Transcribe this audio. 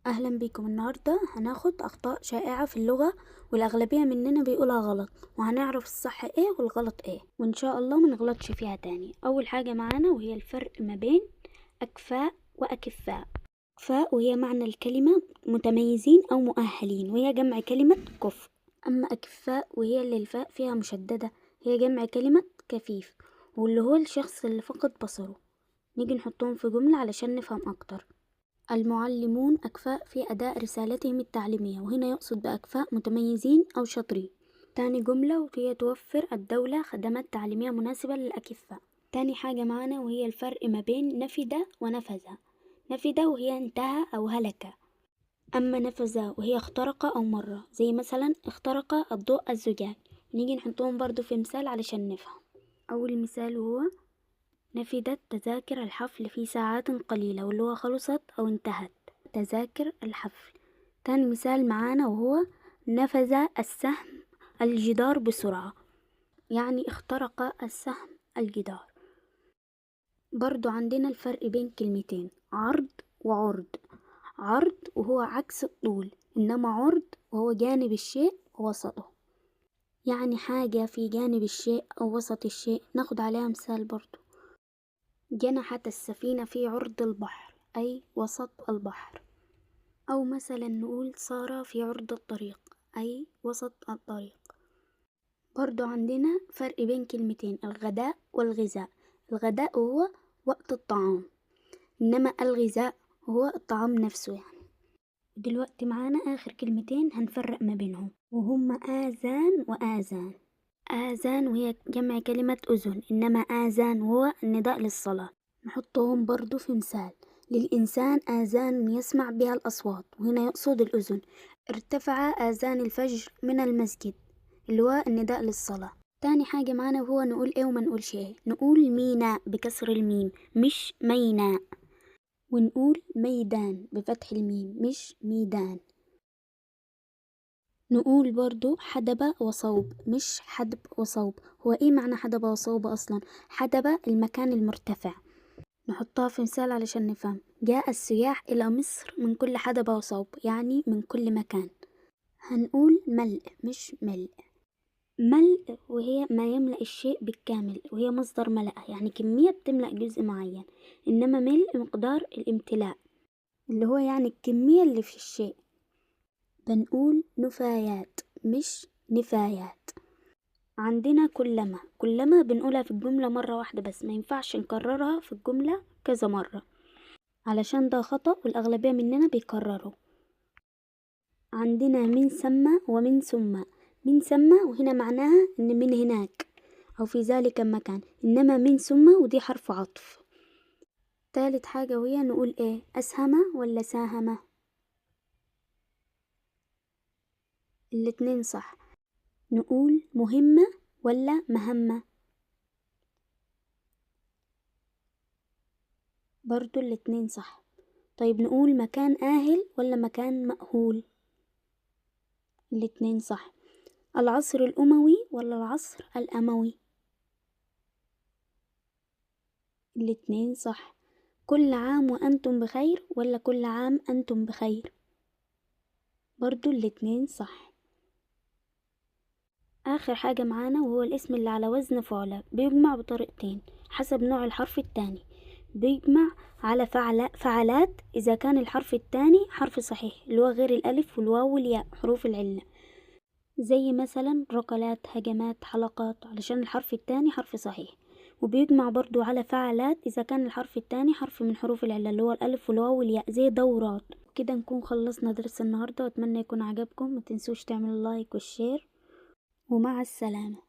أهلا بيكم. النهاردة هناخد أخطاء شائعة في اللغة والأغلبية مننا بيقولها غلط، وهنعرف الصح ايه والغلط ايه، وإن شاء الله ما نغلطش فيها تاني. أول حاجة معانا وهي الفرق ما بين أكفاء وأكفاء. أكفاء وهي معنى الكلمة متميزين أو مؤهلين، وهي جمع كلمة كفء. أما أكفاء وهي اللي الفاء فيها مشددة، هي جمع كلمة كفيف، واللي هو الشخص اللي فقد بصره. نيجي نحطهم في جملة علشان نفهم أكتر. المعلمون أكفاء في أداء رسالتهم التعليمية، وهنا يقصد بأكفاء متميزين أو شاطرين. تاني جملة وهي توفر الدولة خدمات تعليمية مناسبة للأكفاء. تاني حاجة معانا وهي الفرق ما بين نفد ونفذ. نفد وهي انتهى أو هلك، أما نفذ وهي اخترق أو مر، زي مثلا اخترق الضوء الزجاج. نيجي نحطهم برضو في مثال علشان نفهم. أول مثال هو نفدت تذاكر الحفل في ساعات قليلة، واللي هو خلصت أو انتهت تذاكر الحفل. تاني مثال معانا وهو نفذ السهم الجدار بسرعة، يعني اخترق السهم الجدار. برضو عندنا الفرق بين كلمتين عرض وعرض. عرض وهو عكس الطول، إنما عرض وهو جانب الشيء ووسطه، يعني حاجة في جانب الشيء أو وسط الشيء. ناخد عليها مثال برضو. جنحت السفينة في عرض البحر، أي وسط البحر. أو مثلا نقول سار في عرض الطريق، أي وسط الطريق. برضو عندنا فرق بين كلمتين الغداء والغذاء. الغداء هو وقت الطعام، إنما الغذاء هو الطعام نفسه يعني. دلوقتي معانا آخر كلمتين هنفرق ما بينهم، وهما آذان وآذان. آذان وهي جمع كلمة أذن، إنما آذان هو النداء للصلاة. نحطهم برضو في مثال. للإنسان آذان يسمع بها الأصوات، وهنا يقصد الأذن. ارتفع آذان الفجر من المسجد، اللي هو النداء للصلاة. تاني حاجة معانا وهو نقول ايه وما نقولش ايه. نقول ميناء بكسر الميم مش ميناء، ونقول ميدان بفتح الميم مش ميدان. نقول برضو حدب وصوب مش حدب وصوب. هو ايه معنى حدب وصوب اصلا؟ حدب المكان المرتفع. نحطها في مثال علشان نفهم. جاء السياح الى مصر من كل حدب وصوب، يعني من كل مكان. هنقول ملء مش ملء. ملء وهي ما يملأ الشيء بالكامل، وهي مصدر ملأ، يعني كمية بتملأ جزء معين. إنما ملء مقدار الامتلاء، اللي هو يعني الكمية اللي في الشيء. بنقول نفايات مش نفايات. عندنا كلما. كلما بنقولها في الجملة مرة واحدة بس، ما ينفعش نكررها في الجملة كذا مرة، علشان ده خطأ والأغلبية مننا بيكرروا. عندنا من ثم ومن ثم. من ثم وهنا معناها إن من هناك أو في ذلك المكان، إنما من ثم ودي حرف عطف. تالت حاجة وهي نقول إيه؟ أسهم ولا ساهم؟ الاتنين صح. نقول مهمة ولا مهمة؟ برضو الاتنين صح. طيب نقول مكان آهل ولا مكان مأهول؟ الاتنين صح. العصر الأموي ولا العصر الأموي؟ الاتنين صح. كل عام وأنتم بخير ولا كل عام أنتم بخير؟ برضو الاتنين صح. آخر حاجة معانا وهو الاسم اللي على وزن فعلة، بيجمع بطريقتين حسب نوع الحرف التاني. بيجمع على فعلات إذا كان الحرف التاني حرف صحيح، اللي هو غير الألف والواو والياء حروف العلة، زي مثلا ركلات، هجمات، حلقات، علشان الحرف التاني حرف صحيح. وبيجمع برضو على فعلات إذا كان الحرف التاني حرف من حروف العلة، اللي هو الألف والواو والياء، زي دورات. كده نكون خلصنا درس النهاردة، وأتمنى يكون عجبكم. ما تنسوش تعملوا like وال share، ومع السلامة.